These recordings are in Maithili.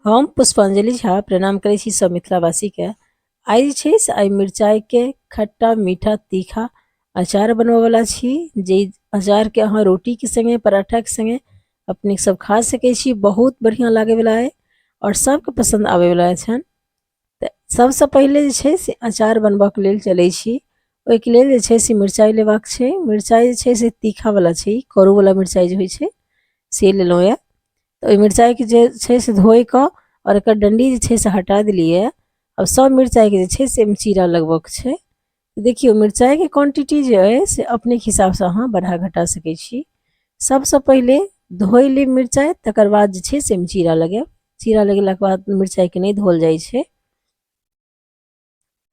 हम पुष्पांजलि झा प्रणाम करै छी सब मिथिलावासीके। आइ जे छै से आइ मिरचाइके खट्टा मीठा तीखा अचार बनबऽवला छी, जे अचारके अहाँ रोटीके सङ्गे पराठाके सङ्गे अपने सब खा सकै छी। बहुत बढ़िआँ लागैवला अइ आओर सबके पसन्द आबैवला छनि। तऽ सबसँ पहिले जे छै से अचार बनबऽके लेल चलै छी। ओहिके लेल जे छै से मिरचाइ लेबाक छै। मिरचाइ जे छै से तीखावला छै, ई करूवला मिरचाइ जे होइ छै से लेलहुँ यऽ। तऽ ओहि मिरचाइके जे छै से धोइ कऽ आओर एकर डण्डी जे छै से हटा देलियै। आब सब मिरचाइके जे छै से एहिमे चीरा लगबऽके छै। देखियौ, मिरचाइके क्वान्टिटी जे अइ से अपनेके हिसाबसँ अहाँ बढ़ा घटा सकै छी। सबसँ पहिले धोइ लेब मिरचाइ, तकर बाद जे छै से एहिमे चीरा लगायब। चीरा लगेलाके बाद मिरचाइके नहि धोअल जाइ छै।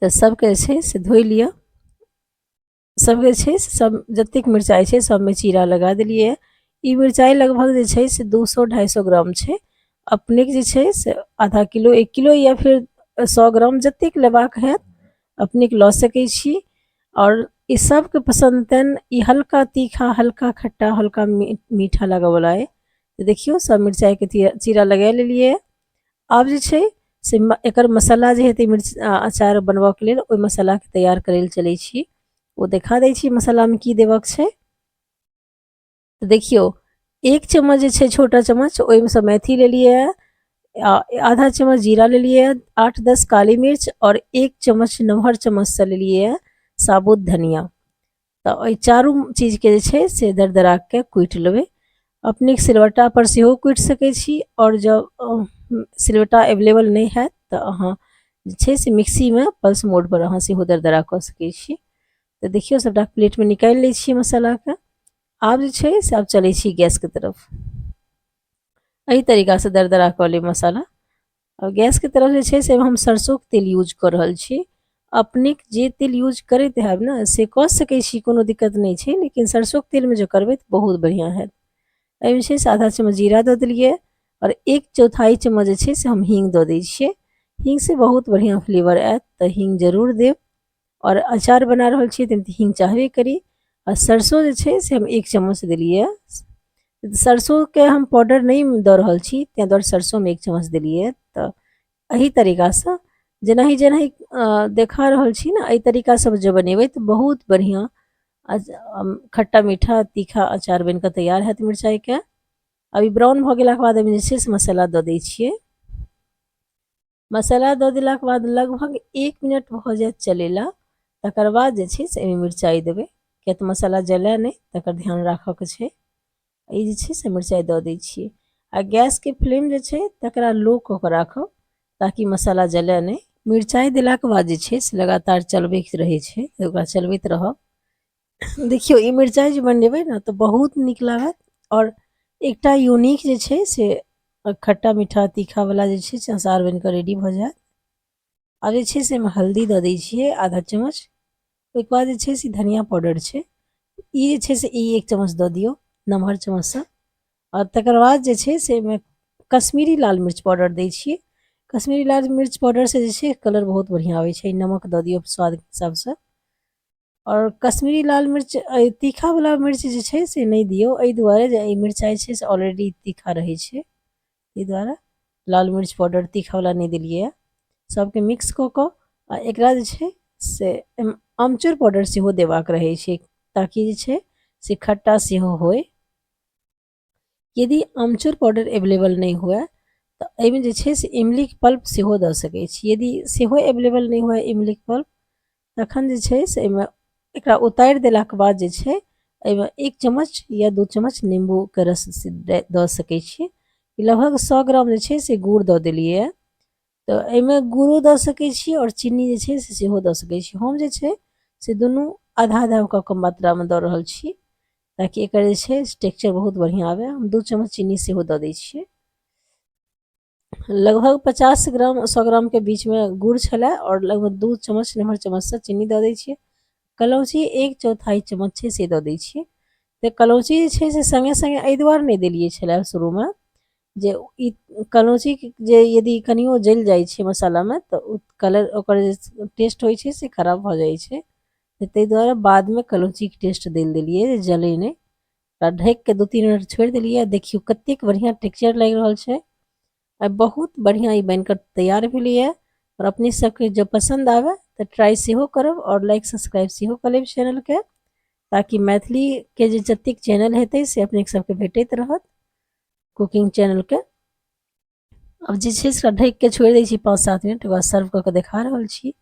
तऽ सबके जे छै से धोइ लिअ। सबके छै से सब जतेक मिरचाइ छै सबमे चीरा लगा देलियै। ई मिरचाइ लगभग जे छै से 200 250 ग्राम छै। अपनेके जे छै से आधा किलो 1 किलो या फिर 100 ग्राम जतेक लेबाक हैत अपनेके लऽ सकै छी। आओर ई सबके पसन्द हेतनि। ई हल्का तीखा हल्का खट्टा हल्का मीठा लागऽवला अइ। तऽ देखियौ, सब मिरचाइके चीरा लगा लेलियै। आब जे छै से एकर मसाला जे हेतै मिर्च अचार बनबऽके लेल, ओहि मसालाके तैयार करै लए चलै छी। ओ देखा दै छी मसालामे की देबऽके छै। तऽ देखियौ, 1 चम्मच जे छै छोटा चम्मच ओहिमे सँ मेथी लेलियै, आ आधा चम्मच जीरा लेलियै, 8-10 काली मिर्च आओर 1 चम्मच नमहर चम्मचसँ लेलियै साबुत धनिया। तऽ एहि चारू चीजके जे छै से दरदरा कऽ कुटि लेबै। अपनेके सिलबट्टापर सेहो कुटि सकै छी, आओर जँ सिलबट्टा एवेलेबल नहि हैत तऽ अहाँ जे छै से मिक्सीमे पल्स मोडपर अहाँ सेहो दरदरा कऽ सकै छी। तऽ देखियौ, सबटा प्लेटमे निकालि लै छियै मसालाके। आब जे छै से आब चलै छी गैसके तरफ। एहि तरीकासँ दरदरा कऽ लेब मसाला। आओर गैसके तरफ जे छै से हम सरसोके तेल यूज कऽ रहल छी। अपनेके जे तेल यूज करैत हैब ने से कऽ सकै छी, कोनो दिक्कत नहि छै, लेकिन सरसोके तेलमे जे करबै तऽ बहुत बढ़िआँ हैत। एहिमे छै से आधा चम्मच जीरा दऽ देलियै आओर 1/4 चम्मच जे छै से हम हींग दऽ दै छियै। हींगसँ बहुत बढ़िआँ फ्लेवर आयत, तऽ हींग जरूर देब। आओर अचार बना रहल छियै तऽ हींग चाहबे करी। आ सरसो जे छै से हम 1 चम्मच देलियै। सरसोके हम पाउडर नहि दऽ रहल छी, ताहि दुआरे सरसोमे 1 चम्मच देलियै। तऽ एहि तरीकासँ जेनाहि जेनाहि देखा रहल छी ने, एहि तरीकासँ जे बनेबै तऽ बहुत बढ़िआँ खट्टा मीठा तीखा अचार बनि कऽ तैयार हैत मिरचाइके। अभी ब्राउन भऽ गेलाके बाद एहिमे जे छै से मसाला दऽ दै छियै। मसाला दऽ देलाके बाद लगभग 1 मिनट भऽ जायत चलेला, तकर बाद जे छै से एहिमे मिरचाइ देबै, किया तऽ मसाला जलै नहि तकर ध्यान राखऽके छै। ई जे छै से मिरचाइ दऽ दै छियै आ गैसके फ्लेम जे छै तकरा लो कऽ कऽ राखब ताकि मसाला जलै नहि। मिरचाइ देलाके बाद जे छै से लगातार चलबैत रहै छै, ओकरा चलबैत रहब। देखियौ, ई मिरचाइ जे बनेबै ने तऽ बहुत नीक लागत आओर एकटा यूनिक जे छै से खट्टा मीठा तीखावला जे छै से अचार बनि कऽ रेडी भऽ जायत। आब जे छै से एहिमे हल्दी दऽ दै छियै आधा चम्मच। ओहिके बाद जे छै से धनिया पाउडर छै, ई जे छै से ई 1 चम्मच दऽ दियौ नमहर चम्मचसँ। आओर तकर बाद जे छै से एहिमे कश्मीरी लाल मिर्च पाउडर दै छियै। कश्मीरी लाल मिर्च पाउडरसँ जे छै कलर बहुत बढ़िआँ आबै छै। नमक दऽ दियौ स्वादके हिसाबसँ। आओर कश्मीरी लाल मिर्च तीखावला मिर्च जे छै से नहि दियौ, एहि दुआरे जे ई मिरचाइ छै से ऑलरेडी तीखा रहै छै, एहि दुआरे लाल मिर्च पाउडर तीखावला नहि देलियै। सबके मिक्स कऽ कऽ आ एकरा जे छै से आमचूर पाउडर सेहो देबाक रहै छै, ताकि जे छै से खट्टा सेहो होय। यदि आमचूर पाउडर एवेलेबल नहि हुए तऽ एहिमे जे छै से इमलीके पल्प सेहो दऽ सकै छी। यदि सेहो एवेलेबल नहि हुए इमलीके पल्प, तखन जे छै से एहिमे एकरा उतारि देलाके बाद जे छै एहिमे 1 चम्मच या 2 चम्मच नीम्बूके रस दऽ सकै छी। लगभग 100 ग्राम जे छै से गुड़ दऽ देलियै। तऽ एहिमे गुड़ो दऽ सकै छी आओर चीनी जे छै से सेहो दऽ सकै छी। हम जे छै से दुनू आधा आधा कऽ कऽ मात्रामे दऽ रहल छी, ताकि एकर जे छै टेक्सचर बहुत बढ़िआँ आबै। हम 2 चम्मच चीनी सेहो दऽ दै छियै। लगभग 50 ग्राम 100 ग्रामके बीचमे गुड़ छलै आओर लगभग 2 चम्मच नमहर चम्मचसँ चीनी दऽ दै छियै। कलौंजी 1/4 चम्मच छै से दऽ दै छियै। तऽ कलौंजी जे छै से सङ्गे सङ्गे एहि दुआरे नहि देलियै छलै शुरूमे जे ई कलौंजी जे यदि कनियो जलि जाइ छै मसालामे तऽ ओ कलर ओकर जे टेस्ट होइ छै से खराब भऽ जाइ छै। ताहि दुआरे बादमे कलौंजीके टेस्ट देल देलियै जे जलै नहि। ओकरा ढकिके 2-3 मिनट छोड़ि देलियै। देखियौ कतेक बढ़िआँ टेक्सचर लागि रहल छै। आ बहुत बढ़िआँ ई बनिकऽ तैयार भेलैए। आओर अपने सबके जँ पसन्द आबय तऽ ट्राइ सेहो करब आओर लाइक सब्सक्राइब सेहो कऽ लेब चैनलके, ताकि मैथिलीके जे जतेक चैनल हेतै से अपने सबके भेटैत रहत कुकिंग चैनलके। आब जे छै से ढकिके छोड़ि दै छी 5-7 मिनट, ओकर बाद सर्व कऽ कऽ देखा रहल छी।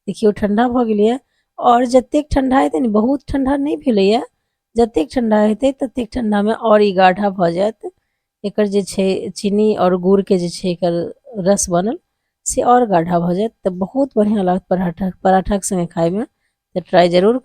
देखियौ ठंडा भऽ गेलैए। आओर जतेक ठंडा हेतै ने, बहुत ठंडा नहि भेलैए, जतेक ठंडा हेतै ततेक ठंडामे आओर ई गाढ़ा भऽ जायत। एकर जे छै चीनी आओर गुड़के जे छै एकर रस बनल से आओर गाढ़ा भऽ जायत, तऽ बहुत बढ़िआँ लागत पराठाके सङ्गे खाइमे। तऽ ट्राइ जरूर।